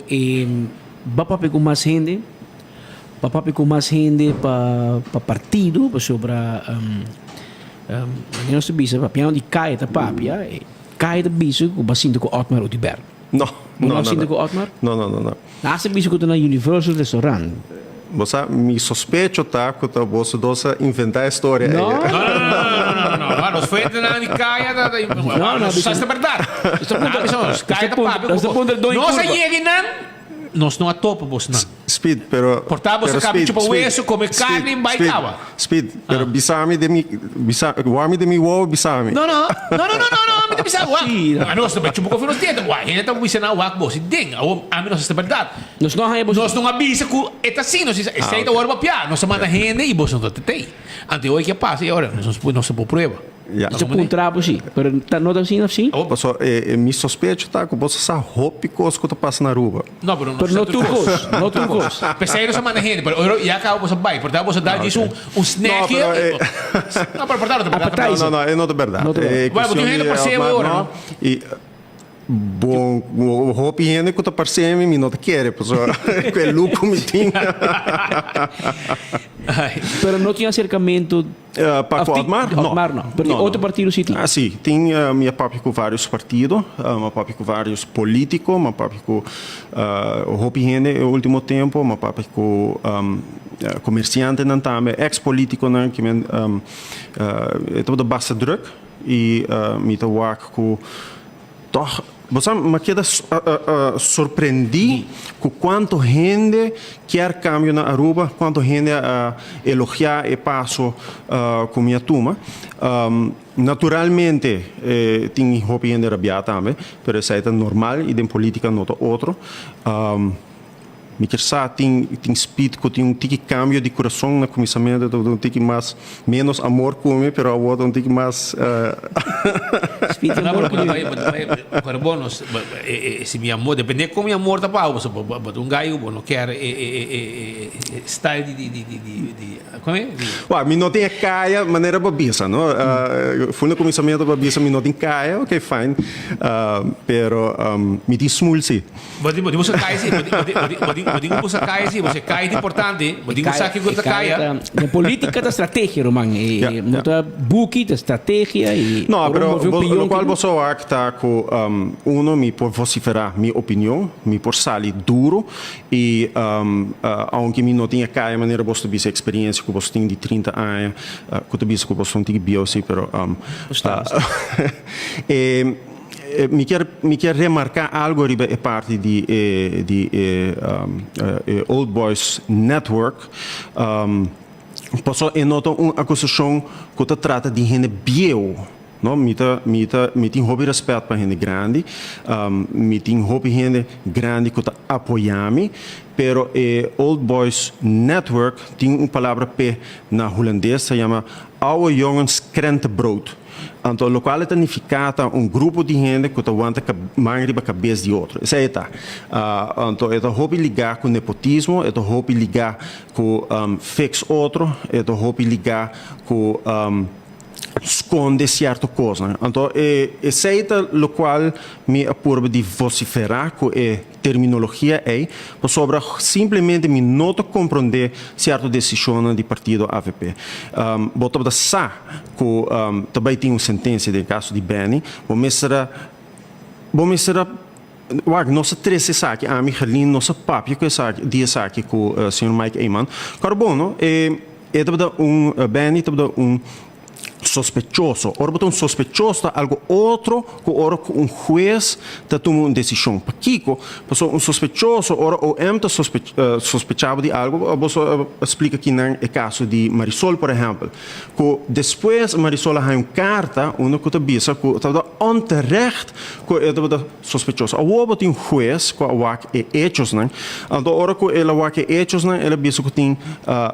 E ba papia ku mas hende, ba papia ku mas hende pa pa partido pasobra manera nos ta bisa papiando di kaya ta papia, e kaya ta bisa ku bo a sinta ku Otmar Oduber. No, Bo no, no a no, sinta no. ku Otmar? No, no, no, no. Nan a bisa ku ta na Universal Restaurant. Bo sa, mi sospecho ta ku ta boso dos a inventá e storia ei. No, No, no, no, no, no, no, no. Nos fuentenan di kaya ta, ta, No, no, nos sa esta bèrdat. Nos ta puntra, Nan bisa nos, kaya ta papia nos ta ku puntra bos. don Nos a kurba. yega einan, nos no a topa bosnan. Speed, pero, Por ta boso pero kaba Speed, chupa Speed, weso, kome Speed, karni, bai Speed, kaba. Speed, pero bisa mi den mi, bisa, wak mi den mi wowo bisa mi. No, no, no, no, no, no, no, mi ta bisa wak. Sí. Anos ta bai chupa kofi nos diente. Wak, hende ta bisa nan wak bo si den. Awor ami no sa si ta bèrdat. Nos no haña boso. Nos no a bisa ku e ta asina. Nos bisa esei ta wòrdu papiá. Nos a manda hende i boso no ta tetei. Anto e oi ke a pasa i ora nos nos por prueba. Ya. Nos a puntra bo si, pero ta no ta asina of si? Paso e mi sospecho ta ku boso sa hopi kos ku ta pasa na Aruba. No, pero no Pero no tur kos, no tur kos. P'esei nos a manda hende, pero ora ya kaba boso a bai, por ta boso a dal djis un un snack No, pero e No, pero por ta no ta bèrdat. Appetizer. No, no, e no ta bèrdat. No ta bèrdat. E Bueno, bo tin kuestion hende di por sebo Otmar ora, no. no? I Bon, hopi hende ku ta parse mi, mi no ta kere, pasobra ku e look ku mi tin. Pero no tin aserkamentu Pa ku Otmar? No. Otmar no. Pero di otro partido si tin. Ah, si. Tin, mi a papia ku varios partido, mi a papia ku varios politiko, mi a papia ku hopi hende e ultimo tempo, mi a papia ku komersiantenan tambe, eks politikonan, ki men e tabata basta druk. I mi ta wak ku tòg, bo sa, mi a keda sorprendí ku kuantu hende kier kambio na Aruba, kuantu hende a elogiá e paso ku mi a tuma. Naturalmente tin hopi hende rabiá tambe, pero esei ta normal i den polítika no ta otro. Mi kier sa tin tin speed ku tin un tiki kambio di kurason na kuminsamentu tabata un tiki mas menos amor ku mi pero awor ta un tiki mas Speed tin amor ku mi. Pero bo no si mi amor depende kon mi amor ta pa bo pasobra bo ta un gai ku bo no kier e e style di di di di kon e di. Wak mi no tin e kaya manera bo bisa no for na kuminsamentu bo bisa mi no tin kaya ok fine pero mi tin smul si. Bo tin bo tin boso kaya si, bo tin bo tin bo tin bo tin ku boso kaya si, boso kaya ta importante, bo tin ku sa kiko ta kaya. Den politica ta strategia ruman, e no ta buki, ta strategia y No, ora pero move un bo pion locual ki. boso wak ta cu uno mi por vocifera mi opinion, mi por sali duro y aunke mi no tin e kaya manera boso ta bisa experiencia cu boso tin di 30 aña cu ta bisa cu boso ta un tiki bieu si pero e Mi kier mi kier remarca algo riba e parti di e di e e Old Boys Network pasobra e no ta un acusacion cu ta trata di hende bieu no mi ta mi ta mi tin hopi respet pa hende grandi mi tin hopi hende grandi cu ta apoya mi pero e Old Boys Network tin un palabra p'e na hulandes ta yama ouwe jongens krentenbrood. Anto lokual e ta nifiká ta un grupo di hende ku ta wanta man riba kabes di otro. Esei e ta. Anto e ta hopi ligá ku nepotismo, e ta hopi ligá ku fix otro, e ta hopi ligá ku skonde sierto kosnan. Anto e esei ta lokual mi a purba di vosiferá ku e terminologia ei, pasobra simplemente mi no ta komprondé sierto desishonnan di partido avp. Bo tabata sa ku ta bai tin un sentensia den kaso di Benny, bo mester a, bo mester a, wak, nos a trese esaki, ami, Gerlin, nos a papia ku esaki, di esaki ku señor Mike Eman. Kòrda bon, no? E, e tabata un, Benny tabata un sospechoso. Ora bo ta un sospechoso ta algo otro ku ora ku un hues ta tuma un desishon. Pakiko? Pasobra un sospechoso, ora OM ta sospechá bo di algo, bo a splika kinan e kaso di Marisol por ehèmpel, ku despues Marisol a haña un karta unda ku ta bisa ku tabata onterecht ku e tabata sospechoso. Awor bo tin un hues ku a wak e echosnan, anto ora ku el a wak e echosnan el a bisa ku tin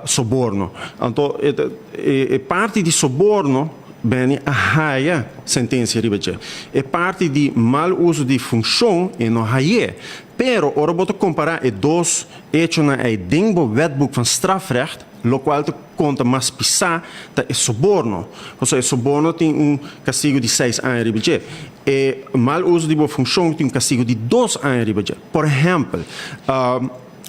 soborno. Anto e ta. E parti di soborno, Benny a haya sentencia riba dje. E parti di mal uso di funcion e no hay'é. Pero ora bo ta compara e dos hechonan ei den bo wetboek van strafrecht, Lokual ta konta mas pisá ta e soborno, pasobra e soborno tin un kastigu di seis aña riba dje. E mal uso di bo funshon tin un kastigu di dos aña riba dje. Por ehèmpel,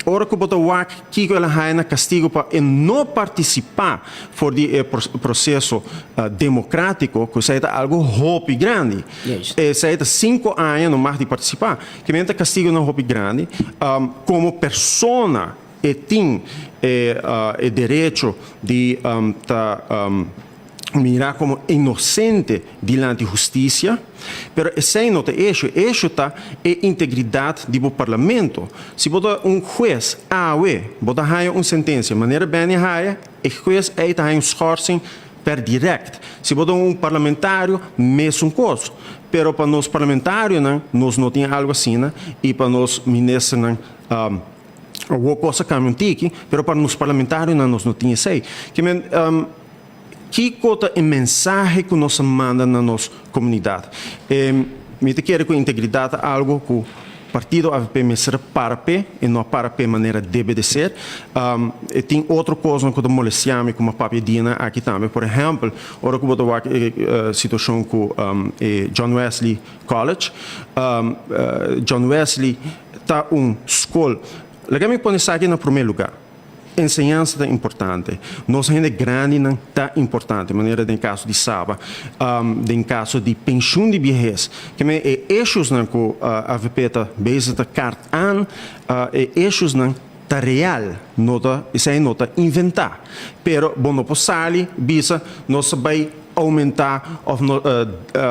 ora ku bo ta wak kiko el a haña na kastigu pa e no partisipá for di e proseso demokrátiko, ku esei ta algu hopi grandi. Esei ta sinku aña no mag di partisipá. Kimen ta kastigunan hopi grandi. Komo persona E tin e e derecho di ta mira komo inosente dilanti hustisia, pero esei no ta e esho. E esho ta e integridat di bo parlamento. Si bo ta un hues awe, bo ta haña un sentensia manera Benny a haña, e hues ei ta haña un schorsing per direct. Si bo ta un parlamentario, mesun kos. Pero pa nos parlamentarionan nos no tin algu asina i pa nos ministernan. Awor kos a kambia un tiki, pero pa nos parlamentarionan nos no tin esei. Ke men, kiko ta e mensahe ku nos a manda na nos komunidat? E, mi ta kere ku integridat ta algu ku partido avp mester a para p'e, e no a para p'e manera debe de ser. E tin otro kosnan ku ta molestia mi ku mi a papia dianan aki tambe. Por ehèmpel, ora ku bo ta wak e situashon ku e John Wesley College, John Wesley, Ta un skol. Laga mi pone esaki na promé lugá. Enseñansa ta importante. Nos hende grandinan ta importante, manera den kaso di Saba, den kaso di penshun di biehes. Keme e issuesnan ku avp ta bezig ta kart aan, e issuesnan ta real, no ta, esei no ta inventá. Pero bo no por sali bisa nos ta bai oumentá òf no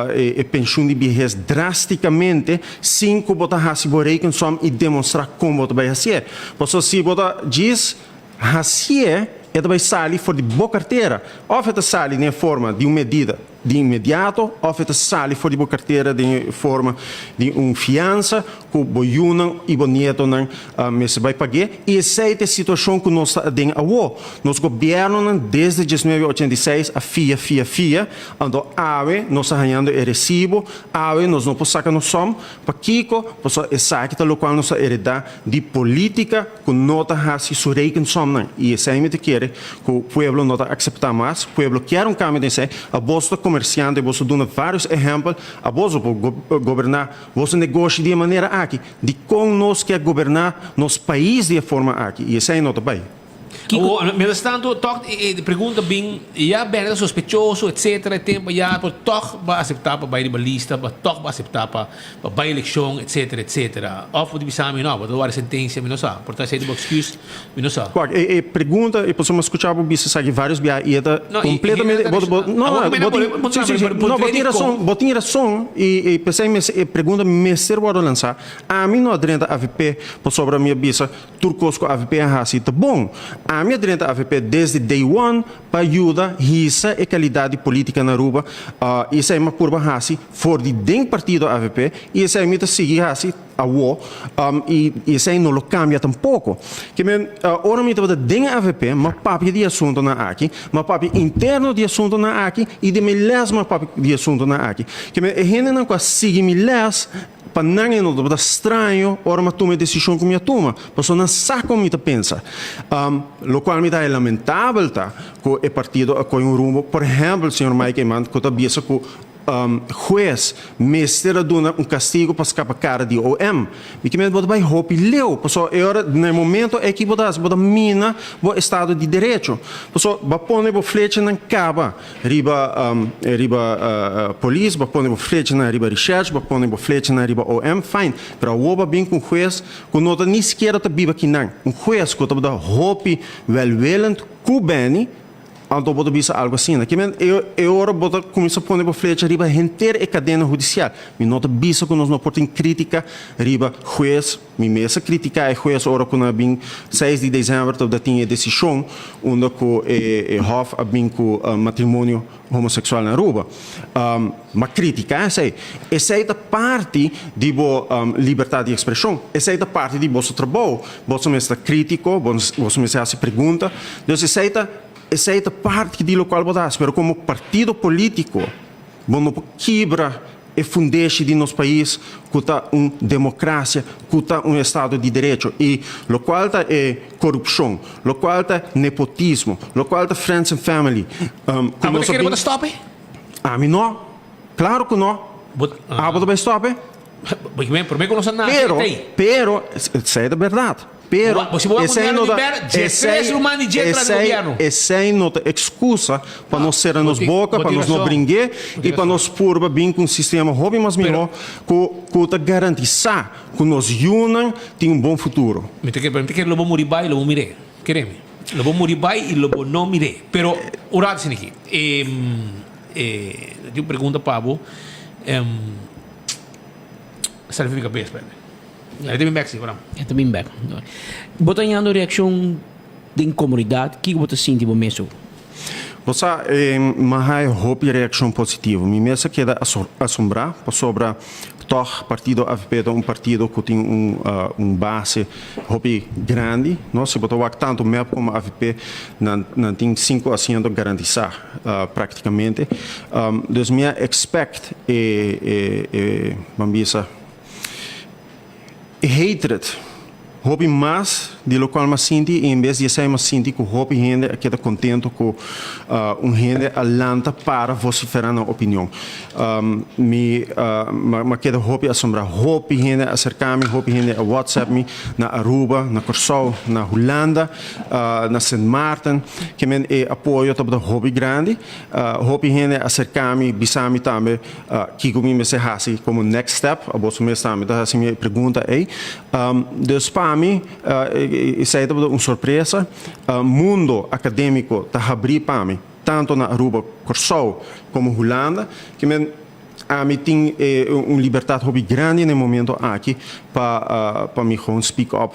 e penshun di biehes drástikamente sin ku bo ta hasi bo rekensom i demostrá kon bo ta bai hasié. Pasobra si bo ta djis hasié e ta bai sali for di bo kartera òf e ta sali den e forma di un medida di inmediato òf e ta sali for di bo kartera den e forma di un fiansa ku bo yunan i bo nietonan mester bai pag'é. I esei ta e situashon ku nos ta aden awó. Nos gobièrnunan desde diesnuebe ochenta i seis a fia, fia, fia, anto awe nos ta hañando e resibo, awe nos no por saka nos sòm. Pakiko? Pasobra esaki ta lokual nos a heredá di polítika ku no ta hasi su rekensomnan. I esei mi ta kere ku pueblo no ta akseptá mas. Pueblo kier un kambio den esei. Abos ta komersiante, boso duna vários ehèmpel. Abos bo por goberná boso negoshi di e manera aki. Dikon nos kier goberná nos pais di e forma aki? I esei no ta bai. Awor, mientras tanto, tòg e pregunta bin, ya Benny ta sospechoso, etcetera, e tempo ya, pero tòg bo a aseptá pa bai riba lista, bo tòg bo a aseptá pa bai elekshon, etcetera, etcetera. Òf bo ta bisa mi, no, bo ta wòrdu sentensia, mi no sa. Por ta esei ta bo excuse, mi no sa. Wak, e e pregunta, e pasobra mi a skuchá bo bisa esaki vários biaha i e ta kompletamente, bo bo, no, no, bo tin, si, si, si, no, bo tin rason, bo tin rason i i p'esei mester e pregunta mester wòrdu lansá. Ami no a drenta avp pasobra mi a bisa Tur kos ku avp a hasi ta bon. Ami a drenta avp desde day one pa yuda hisa e kalidat di politika na Aruba i esei mi a purba hasi for di den partido avp i esei mi ta sigui hasi awo i esei no lo kambia tampoko. Ke men ora mi tabata den avp mi a papia di e asuntonan aki, mi a papia interno di e asuntonan aki i den mi les mi a papia di e asuntonan aki. Ke men e hendenan ku a sigui mi les Pa nan e no tabata straño ora mi a tuma e desishon ku mi a tuma, pasobra nan sa kon mi ta pensa. Lokual mi ta haña lamentabel ta ku e partido a kohe un rumbo, por ehèmpel señor Mike Eman ku ta bisa ku hues mester a duna un kastigu pa skapa kara di OM. Mi ke mester bo ta bai hopi leu, pasobra e ora na e momento aki bo ta hasi bo ta mina bo estado di derecho. Pasobra bo a pone bo flechanan kaba. Riba riba polis, bo a pone bo flechanan riba recherche, bo a pone bo flechanan riba OM, fine. Pero awor bo a bin ku un hues ku no ta ni sikiera ta biba kinan. Un hues ku tabata hopi welwillend ku Benny, anto bo ta bisa algu asina. Ke men e ora bo ta kuminsá pone bo flecha riba henter e kadena hudisial. Mi no ta bisa ku nos no por tin krítika riba hues. Mi mes a kritiká e hues ora ku nan a bin seis di desèmber tabata tin e desishon unda ku e hòf a bin ku matrimonio homoseksual na Aruba. M'a kritiká esei. Esei ta parti di bo libertat di ekspreshon. Esei ta parti di boso trabou. Boso mester ta krítiko, boso mester hasi pregunta. Dus esei ta esei ta parti di lokual bo ta hasi. Pero komo partido polítiko bo no por kibra. e fundeshi di nos pais ku ta un demokrasia, ku ta un estado di derecho i lokual ta e korupshon, lokual ta nepotismo, lokual ta friends and family ku Abo nos ta a kere bo bin. ta stòp e? Ami no, klaro ku no. Bo Abo ta bai stòp e? Bo promé ku nos a nase Pero, e ta ei. pero, esei ta bèrdat. Pero, Bo si bo wak esei gobierno no di ta, bèr, dje tres esei, ruman di dje tras di esei, gobierno. esei no ta excusa pa nos sera Bo nos tin, boca, bo pa tin nos no rason. bring'é Bo i tin pa rason. nos purba bin ku un sistema hopi mas Pero, mihó ku, ku ta garantisá ku nos yunan tin un bon futuro. Mi ta kere, pero mi ta kere lo bo muri bai, lo bo mir'é. Kere mi. Lo bo muri bai i lo bo no mir'é. Pero, un rato asina aki. E, e, tin un pregunta pa bo. Sali for mi kabes, espérate. E ta bin bek si, ora. E ta bin bek. Bo ta hañando reakshon den komunidat? Kiko bo ta sinti bo mes over? Bo sa, mi a haña hopi reakshon positivo. Mi mes a keda asombrá pasobra tòg partido avp ta un partido ku tin un base hopi grandi, no? Si bo ta wak tantu mep komo avp nan nan tin sinku asiento garantisá praktikamente. Dus mi a expect e e e ban bisa E hatred hopi mas di locual m'a sinti y en bes di esey m'a sinti cu hopi hende a keda contento cu un hende a lanta para vocifera nan opinion. Mi m'a keda hopi asombra. Hopi hende a acerca mi, hopi hende a whatsapp mi na Aruba, na Corsou, na Hulanda, na Sint Maarten. Ke men e apoyo tabata hopi grandi. Hopi hende a acerca mi, bisa mi tambe Kiko mi mester hasi komo next step? Aboso mes tambe ta hasi mi e pregunta ei. Dus pa mi esei tabata un sorpresa. Mundo akadémiko ta habrí pa mi, tantu na Aruba, Kòrsou komo Hulanda. Ke men ami tin e un libertat hopi grandi na e momento aki pa pa mi gewoon speak up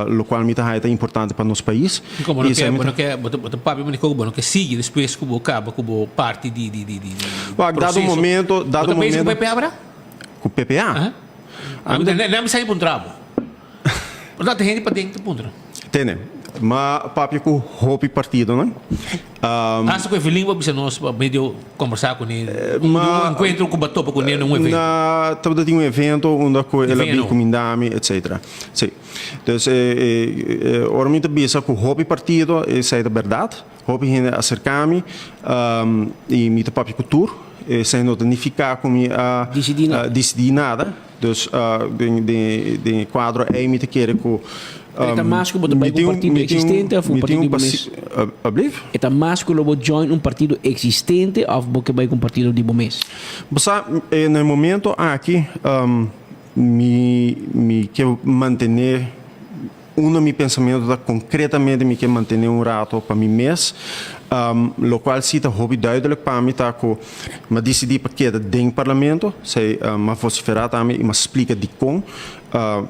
lokual mi ta haya ta importante pa nos pais. Dikon bo no ke bo no ke bo ta papia mane koko bo no ke sigui despues ku bo kaba ku bo parti di di di di Wak dado proseso. momento Bo dado ta bezig ku momento PPA bra? Ku PPA? Ami ta ne mi sa puntra bo. Por tanto hende paden ta puntra. Tene, m'a papia ku hopi partidonan. Hasta ku Evelyn bo a bisa nos pa medio kombersá kuné, un enkuentro ku bo a topa kuné na un evento. Na tabata tin un evento unda ku el a bin kuminda mi etcetera. Si. Dus ora mi ta bisa ku hopi partido esei ta bèrdat. Hopi hende a aserká mi i mi ta papia ku tur. Esei no ta nifiká ku mi a disidí nada. Dus den e kuadro ei mi ta kere ku. Pero e ta mas ku bo ta bai ku un partido eksistente òf un partido di bo mes? Ablief? E ta mas ku lo bo join un partido eksistente òf bo ke bai ku un partido di bo mes? Bo sa, na e momento aki mi mi ke mantené Uno mi pensamiento ta concretamente mi ke mantene un rato pa mi mes, locual si ta hopi duidelijk pa mi ta cu m'a dicidi pa keda den Parlamento, esey m'a vocifera tambe y m'a splica dicon,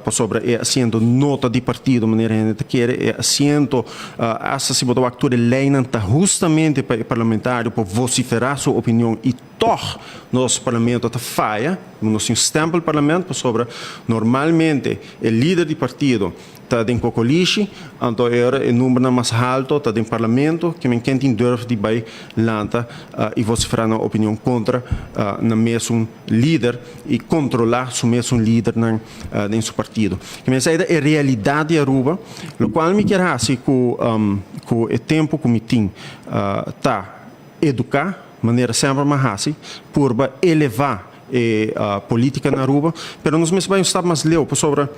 pasobra e asiento no ta di partido manera hende ta kere, e asiento hasta si bo ta wak tur e leynan ta hustamente pa e parlamentario por vocifera su opinion y tog nos Parlamento ta faya, nos tin un stempel Parlament pasobra normalmente E lider di partido ta den kokolishi, anto e ora e numbernan mas halto ta den parlamento, ke men ken tin durf di bai lanta i vocifera nan opinion kontra nan mesun lider i kontrola su mesun lidernan den su partido. Ke men esei ta e realidat di Aruba, lokual mi kier hasi ku ku e tempo ku mi tin ta eduka manera semper mi a hasi, purba eleva e politica na Aruba, pero nos mester bai un stap mas leu pasobra